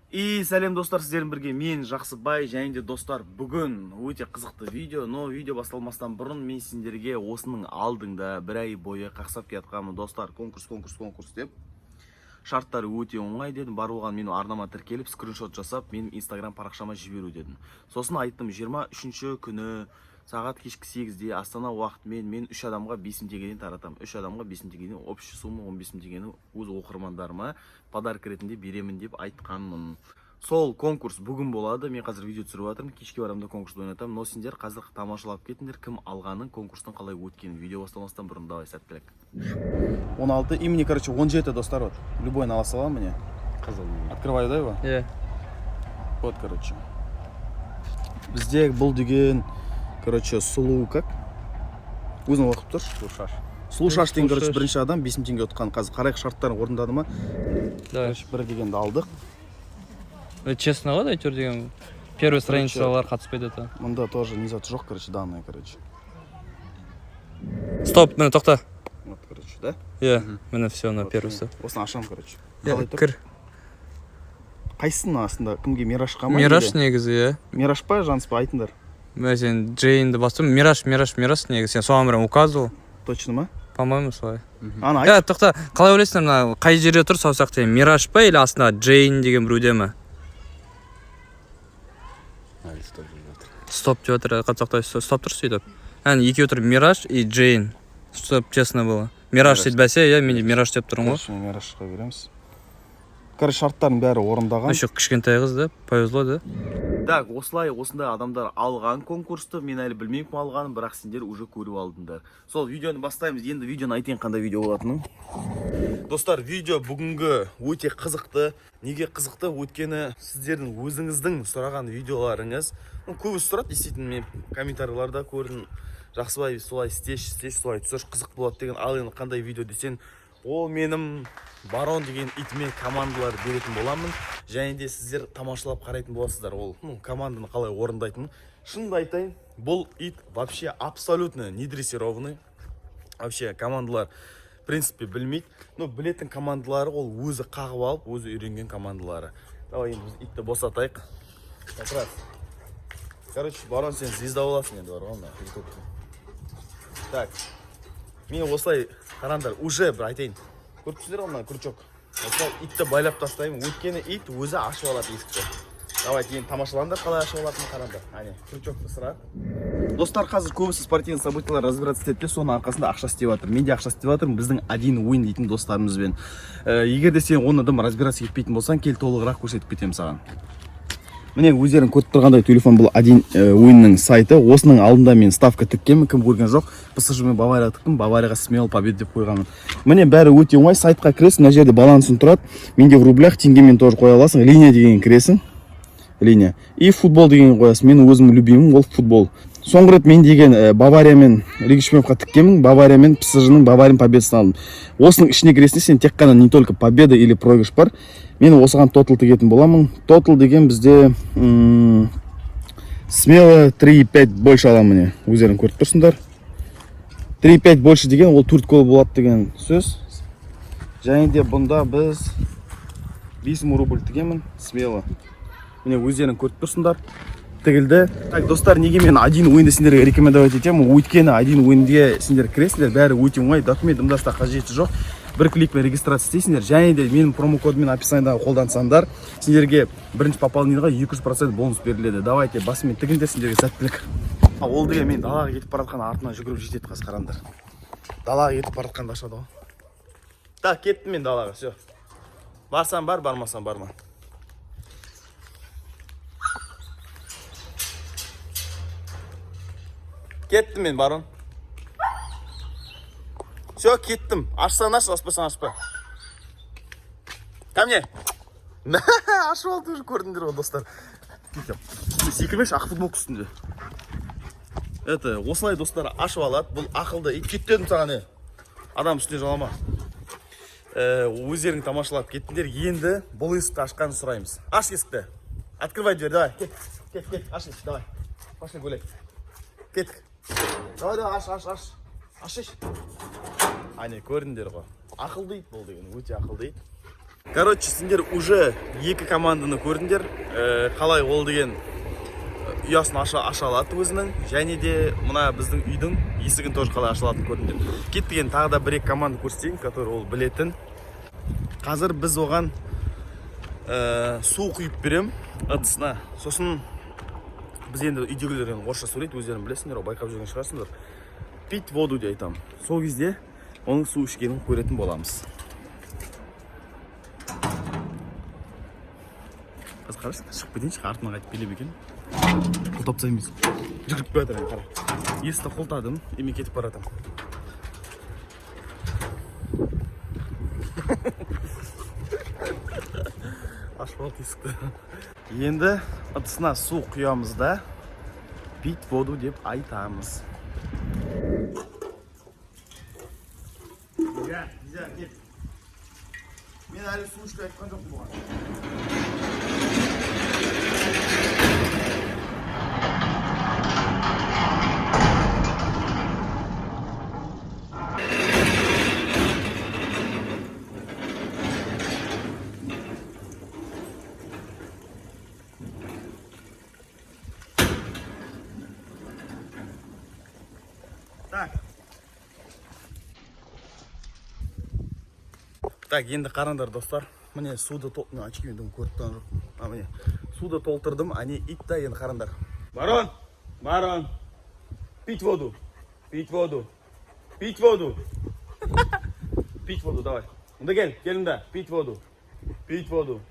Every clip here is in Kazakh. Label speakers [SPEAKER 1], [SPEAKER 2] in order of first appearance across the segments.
[SPEAKER 1] И сәлем, достар! Сіздермен бірге мен, Жақсыбай. Және де, достар, бүгін өте қызықты видео. Но видео басталмастан бұрын мен сендерге осының алдында бір ай бойы қақсап келатқанмын, достар, конкурс, конкурс, конкурс деп. Шарттары өте оңай дедім: бар болған менің арнама тіркеліп, скриншот жасап, менің Инстаграм парақшама жіберу дедім. Сосын айттым: 23 күні сағат кешкі 8-де Астана уақытымен мен үш адамға 5000 теңгеден таратамын. Үш адамға 5000 теңгеден, общий сумма 15 000 теңгені өз оқырмандарыма подарок ретінде беремін деп айтқанмын. Сол конкурс бүгін болады. Мен қазір видео түсіріп жатырмын, кешке барамын да, конкурсты ойнатамын. Но сендер қазір тамашалап кетіңдер кім алғанын, конкурстың қалай өткенін видео басталмастан бұрын. Давай, сәттілік! 16 имени, короче, 17, достар, вот любойын ала саламын, міне.
[SPEAKER 2] Қызыл.
[SPEAKER 1] Открываю, да, его?
[SPEAKER 3] Иә.
[SPEAKER 1] Вот, короче, бізде бұл деген, короче, сұлу, как өзің оқып тұршы.
[SPEAKER 2] Сұлушаш.
[SPEAKER 1] Сұлу шаш деген, короче,
[SPEAKER 3] Сұлу шаш.
[SPEAKER 1] бірінші адам 5000 теңге ұтқан. Қазір қарайық, шарттарын орындады ма.
[SPEAKER 3] Давай.
[SPEAKER 1] Короче, бір дегенді алдық.
[SPEAKER 3] Честно ғой, әйтеуір деген первый страницалар қатыспайды это.
[SPEAKER 1] Мында тоже не зат жоқ, короче, данные, короче.
[SPEAKER 3] Стоп, міне, тоқта.
[SPEAKER 1] Вот, короче, да.
[SPEAKER 3] Иә, міне, все, на
[SPEAKER 1] Вот,
[SPEAKER 3] первый
[SPEAKER 1] міне.
[SPEAKER 3] Стоп.
[SPEAKER 1] Осыны ашамын, короче.
[SPEAKER 3] Иә,
[SPEAKER 1] Қалай тұр?
[SPEAKER 3] Кір.
[SPEAKER 1] Қайсысының астында? Кімге, Мирашқа ма?
[SPEAKER 3] Мираш
[SPEAKER 1] Или?
[SPEAKER 3] негізі, иә.
[SPEAKER 1] Мираш па, Жаныс па, айтыңдар.
[SPEAKER 3] Мә, сен Джейнді бастым. Мираш, Мираш, Мираш негізі, сен соған прям указывал.
[SPEAKER 1] Точно ма?
[SPEAKER 3] По моему, солай.
[SPEAKER 1] Ана, айт.
[SPEAKER 3] Иә, тоқта, қалай ойлайсыңдар, мына қай жерде тұр саусақ деген, Мираш па или астында Джейн деген біреуде ме?
[SPEAKER 2] Әлі стоп деп жатыр.
[SPEAKER 3] Стоп деп жатыр, тоқта, стоп тұр сөйтіп. Әне, екеуі тұр, Мираш и Джейн. Чтоб честно было. Мираш
[SPEAKER 2] Мираш.
[SPEAKER 3] Дейді бәсе, иә, мен де Мираш деп тұрмын ғой.
[SPEAKER 1] Короче, Мирашқа береміз. Короче, шарттарын бәрі орындаған.
[SPEAKER 3] Еще кішкентай қыз да, повезло да.
[SPEAKER 1] Так, осылай, осындай адамдар алған конкурсты. Мен әлі білмеймін кім алғанын, бірақ сендер уже көріп алдыңдар. Сол видеоны бастаймыз енді. Видеоны айтайын, қандай видео болатынын. Достар, видео бүгінгі өте қызықты. Неге қызықты? Өйткені сіздердің өзіңіздің сұраған видеоларыңыз. Ну, көбісі сұрады, действительно, мен комментарийларда көрдім: «Жақсыбай, солай істеші, істеші, солай түсірші, қызық болады» деген. Ал енді қандай видео десең, ол менің Барон деген итіме командалар беретін боламын және де сіздер тамашалап қарайтын боласыздар ол, ну, команданы қалай орындайтынын. Шынымды айтайын, бұл ит вообще абсолютно не дрессированный, вообще командалар в принципе білмейді. Но білетін командалары ол өзі қағып алып, өзі үйренген командалары. Давай, енді біз итті босатайық как раз. Короче, Барон, сен звезда боласың енді, бар ғой мына Ютубта. Так, мен осылай, қараңдар, уже бір айтайын, көріп тұрсыңдар ғой, мына крючок. Осылай итті байлап тастаймын, өйткені ит өзі ашып алады есікті. Давайте енді тамашалаңдар қалай ашып алатынын, қараңдар. Әне, крючокты ысыра. Достар, қазір көбісі спортивный событиялар разбираться етеді де, соның арқасында ақша істеп жатыр. Мен де ақша істеп жатырмын біздің Один Уин дейтін достарымызбен. Егер де сен оны дым разбираться етпейтін болсаң, кел, толығырақ көрсетіп кетемін саған. Міне, өздерің көріп тұрғандай, телефон, бұл Один Уиннің сайты. Осының алдында мен ставка тіккенмін, кім көрген жоқ? ПСЖ мен Бавария тіктім, Баварияға смело победа деп қойғанмын. Міне, бәрі өте оңай. Сайтқа кіресің, мына жерде балансың тұрады. Менде в рублях, теңгемен тоже қоя аласың. Линия деген кіресің, линия и футбол деген қоясың. Менің өзімнің любимым ол футбол. Соңғы рет мен деген Бавария мен Лига чемпионовқа тіккенмін, Бавария мен ПСЖ-ның, Баварияның победасын алдым. Осының ішіне кіресің де, сен тек қана не только победа или проигрыш бар. Мен осыған тотал тігетін боламын. Тотал деген бізде смело 3,5 больше аламын. Міне, өздерің көріп тұрсыңдар, 3,5 больше деген ол 4 гол болады деген сөз. Және де бұнда біз 5000 рубль тігемін смело. Міне, өздерің көріп тұрсыңдар, тігілді. Так, достар, неге мен Один Уинді сендерге рекомендовать етемін? Өйткені Один Уинге сендер кіресіңдер, бәрі өте оңай, документ ымдаста қажеті жоқ, бір кликпен регистрация істейсіңдер. Және де менің промокодыммен описаниедағы қолдансаңдар, сендерге бірінші пополнениеға 200% бонус беріледі. Давайте, басымен тігіңдер, сендерге сәттілік! А, ол деген мен далаға кетіп бара жатқан артынан жүгіріп жетеді қазір, қараңдар. Далаға кетіп бара жатқанды ашады ғой. Так, кеттім мен далаға, все. Барсам бар, бармасам барма. Кеттім мен, Барон, все, кеттім. Ашсаң аш, ашпасаң ашпа. Ко мне. Ашып алды уже, көрдіңдер ғой, достар. Кетем. Секірмеші, ақ футболка үстінде. Это осылай, достар, ашып алады. Бұл ақылды ит. Кет дедім саған, е, адам үстіне жалама. Өздерің тамашалап кеттіңдер. Енді бұл есікті ашқанын сұраймыз. Аш есікті, открывай дверь, давай, кет, кет, кет, аш есікті, давай, пошли гулять, кеттік, давай, давай, аш, аш, аш, аш, аш. Әне, көрдіңдер ғой, ақылды ит бұл деген, өте ақылды ит. Короче, сендер уже екі команданы көрдіңдер. Қалай ол деген ұясын аша алады өзінің, және де мына біздің үйдің есігін тоже қалай ашылатынын көрдіңдер. Кеттік, енді тағы да бір екі команда көрсетейін, который ол білетін. Қазір біз оған су құйып берем ыдысына. Сосын біз енді үйдегілер енді орысша сөйлейді, өздерің білесіңдер ғой, байқап жүрген шығарсыңдар. «Пить воду» деп айтамын. Сол кезде оның су ішкенін көретін боламыз. Қазір қарашы, шығып кетейінші, артынан қайтып келе ме екен. Құлтап тастаймыз. Жүгіріп келе жатыр, әне, қара. Есікті құлтадым, и мен кетіп бара жатырмын. Ашып алды есікті. Енді ыдысына су құямыз да, «пить воду» деп айтамыз. Нельзя, нельзя, кел. Мен әлі су ішті айтқан жоқпын бұған. Так. Так, енді қараңдар, достар. Міне, суды тол... Мен очкимен дым көріп тұрған жоқпын. А, міне. Суды толтырдым, әне ит та, енді қараңдар. Барон! Барон! Пить воду! Пить воду! Пить воду! Пить воду, давай. Мында кел, кел мында. Пить воду. Пить воду.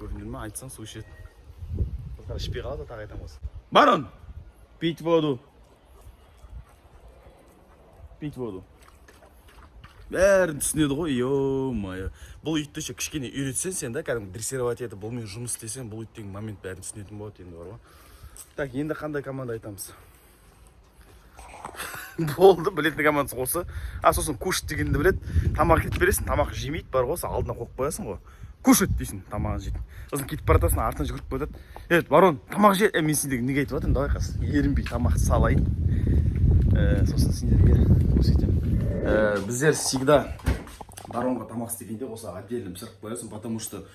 [SPEAKER 1] Көрдіңдер ме, айтсаң, су ішеді. Достар, ішпей қалады, тағы айтамын осы. Барон! Пить воду. Пить воду. Бәрін түсінеді ғой, ё-моё. Бұл итті ше кішкене үйретсең сен да, кәдімгі дрессировать етіп, бұлмен жұмыс істесең, бұл ит деген момент бәрін түсінетін болады енді, бар ғой. Так, енді қандай команда айтамыз? Болды, білетін командасы осы. А, сосын «кушать» дегенді біледі. Тамақ кетіп бересің, тамақ жемейді, бар ғой, сол алдына қойып қоясың ғой. «Кушать» дейсің, тамағын жейді. Сосын кетіп бара жатасың, артынан жүгіріп кетеді. Е, барон, тамақ же. Е, мен сендерге неге айтып жатырмын? Давай қазір ерінбей тамақ салайын. Сосын сендерге көрсетемін. Біздер всегда баронға тамақ істегенде осы отдельно пісіріп қоясың, потому что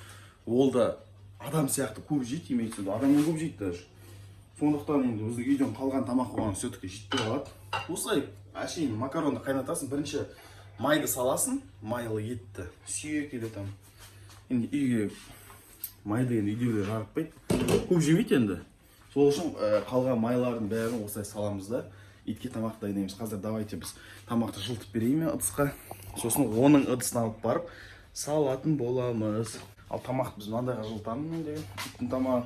[SPEAKER 1] ол да адам сияқты көп жейді, имеется в виду, адамнан көп жейді даже. Сондықтан енді біздің үйден қалған тамақ оған все-таки жетпей қалады. Осылай әшейін макаронды қайнатасың, бірінші майды саласың, майлы етті, сүйек или там. Енді үйге майды енді үйдегілер жаратпайды, көп жемейді енді. Сол үшін қалған майлардың бәрін осылай саламыз да, итке тамақ дайындаймыз. Қазір давайте біз тамақты жылытып берейін мен ыдысқа, сосын оның ыдысын алып барып салатын боламыз. Ал тамақты біз мынандайға жылытамын мен деген иттің тамағын.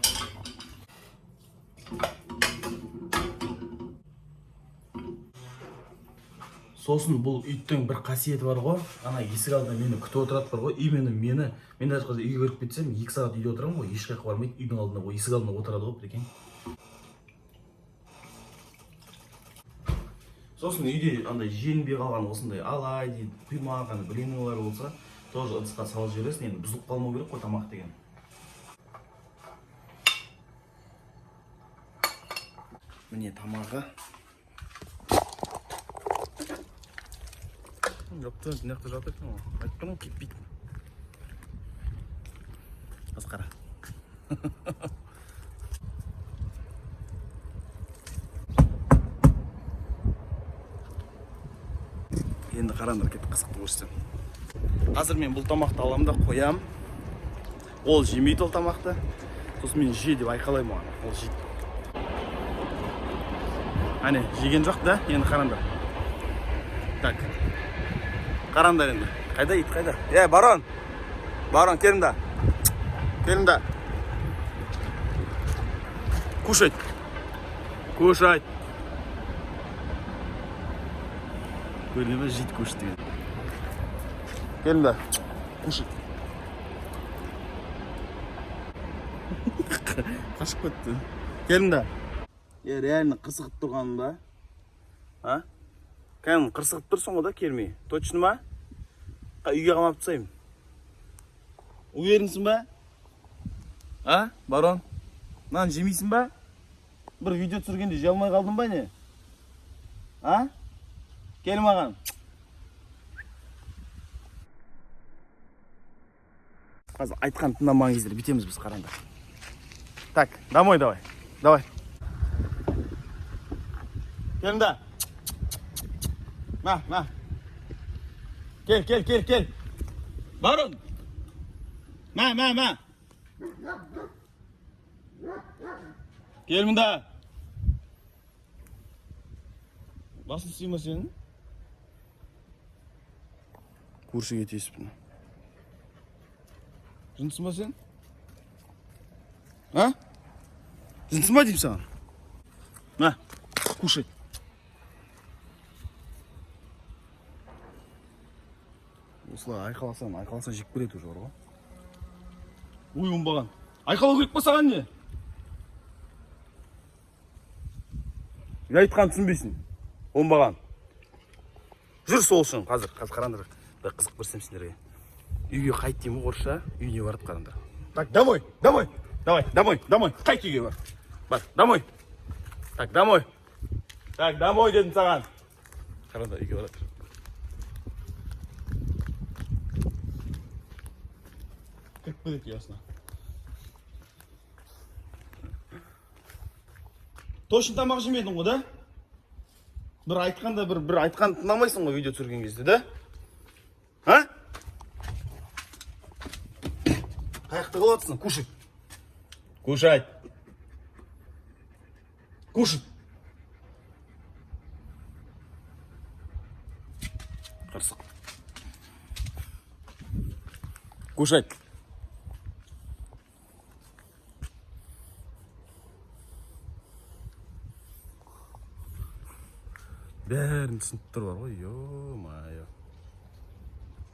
[SPEAKER 1] Сосын бұл иттің бір қасиеті бар ғой, ана есік алдында мені күтіп отырады, бар ғой, именно мені. Мен даже қазір үйге кіріп кетсем, 2 сағат үйде отырамын ғой, еш жаққа бармайды, үйдің алдында ғой, есік алдында отырады ғой, прикинь. Сосын үйде андай желінбей қалған осындай алай дейді, құймақ, ана блинылар болса, тоже ыдысқа салып жібересің. Енді бұзылып қалмау керек қой тамақ деген. Міне, тамағы. Жоқ, мына жақта жатыр екен ғой, айтып тұрмын ғой, кетпейді. Қазір қара. Енді қараңдар, кетіп қызықты көрсетемін. Қазір мен бұл тамақты аламын да қоямын. Ол жемейді ол тамақты. Сосын мен «же» деп айқайлаймын оған, ол жейді. Әне, жеген жоқ да. Енді қараңдар. Так, қараңдар енді. Қайда ит, қайда? Е, барон, барон, кел мында, кел мында. Кушать, кушать. Көрдің ба, жейді «кушать» деген. Кел мында, кушать. Қашып кетті. Кел мында. Е, реально қырсығып тұрғаның ба? А, кәдімгі қырсығып тұрсың ғой да, келмей. Точно ма? Үйге қамап тастаймын. Уверенсің ба? А, барон, мынаны жемейсің ба? Бір видео түсіргенде жей алмай қалдың ба, не? А, кел маған. Қазір айтқан тыңдамаған кездер бүйтеміз біз, қараңдар. Так, домой давай. Давай. Келіңдер. На, на. Кел, кел, кел, кел. Барон. Мә, мә, мә. Кел мында. Басын сүйме сенің? Көршіге тиісіп. Жындысың ба сен? А? Жындысың ба деймін саған? На, кушай. Осылай айқаласаң, айқаласа жеп көреді уже бар ғой. Ой, оңбаған. Айқалау керек па саған, не? Не айтқанын түсінбейсің. Оңбаған. Жүр сол үшін қазір, қазір қараңдар. Бір қызық көрсем сендерге. Үйге қайт деймін ғой орысша, үйіне барып қараңдар. Так, домой, домой. Давай, домой, домой. Қайт үйге бар. Бар, домой. Так, домой. Так, домой дедім саған. Қараңдар, үйге барады. Кіріп кетеді ұясына. Точно тамақ жемедің ғой, да? Бір айтқанда бір айтқан тыңдамайсың ғой видео түсірген кезде, да? А? Қаяқта қалып жатырсың? Кушать. Кушать. Кушать. Қырсық. Кушать. Бәрін түсініп тұр бар ғой, ё-моё.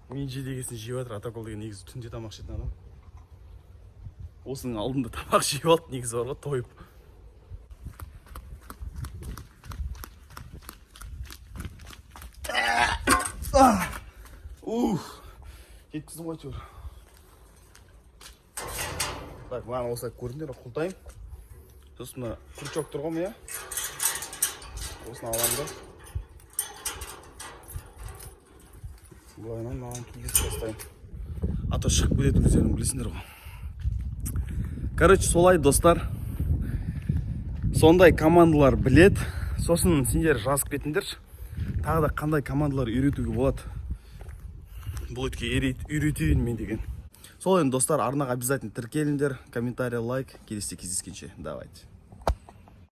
[SPEAKER 1] Мен же дегесін жеп жатыр. Атакол деген негізі түнде тамақ ішетін адам. Осының алдында тамақ жеп алды негізі бар ғой, тойып. Ух, жеткіздім ғой әйтеуір. Так, маған осылай көрдіңдер, құлтаймын. Сосын мына крючок тұр ғой міне. Осыны аламын да. Былайынан маған кигізіп тастаймын. А то шығып кетеді, өздерің білесіңдер ғой. Короче, солай, достар. Сондай командалар білет. Сосын сендер жазып кетіңдерші. Тағы да қандай командалар үйретуге болады? Бұл итке үйретейін мен деген. Сол енді, достар, арнаға обязательно тіркеліңдер, комментарий, лайк. Келесі кездескенше. Давайте.